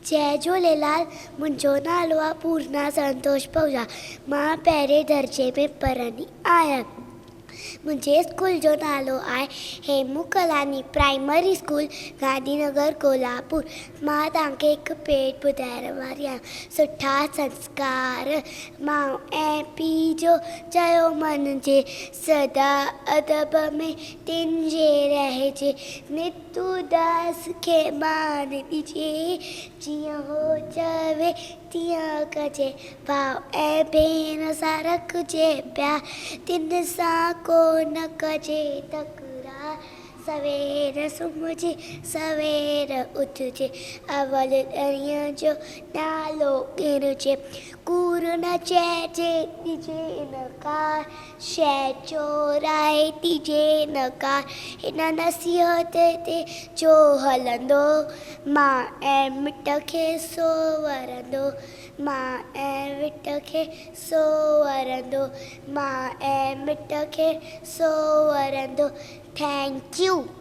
جئي جهوليلال، منهنجو نالو آهي پورنا سنتوش پهوجا، مان پهرين درجي ۾ پڙهندي آهيان. منهنجي اسڪول جو نالو آهي هيمون ڪلاني پرائمري اسڪول گانڌي نگر ڪولهاپور. مان توهان کي هڪ پيٽ ٻڌائڻ واري آهيان. سٺا سنسڪار ماء ۽ پيء جو چيو مڃجي، سدا ادب ۾ تن جي رهجي، نت اداس کي مان ڏجي، جيئن هو چوي تيئن ڪجي، ڀاء ۽ ڀيڻ سان رکجي پيار، تن سان ڪو نه ڪجي تڪرار، سوير سمهجي سوير اٿجي، اول ڏڻيء جو نالو ڳڻجي، ڪوڙ نه چئجي ڏجي انڪار، شيء چورائي ڏجي نه ڪار، هن نصيحت تي جو هلندو، مان ۽ مٽ کي سو ورندو، مان ۽ وٽ کي سو ورندو، مان ۽ مٽ کي سو ورندو. Thank you.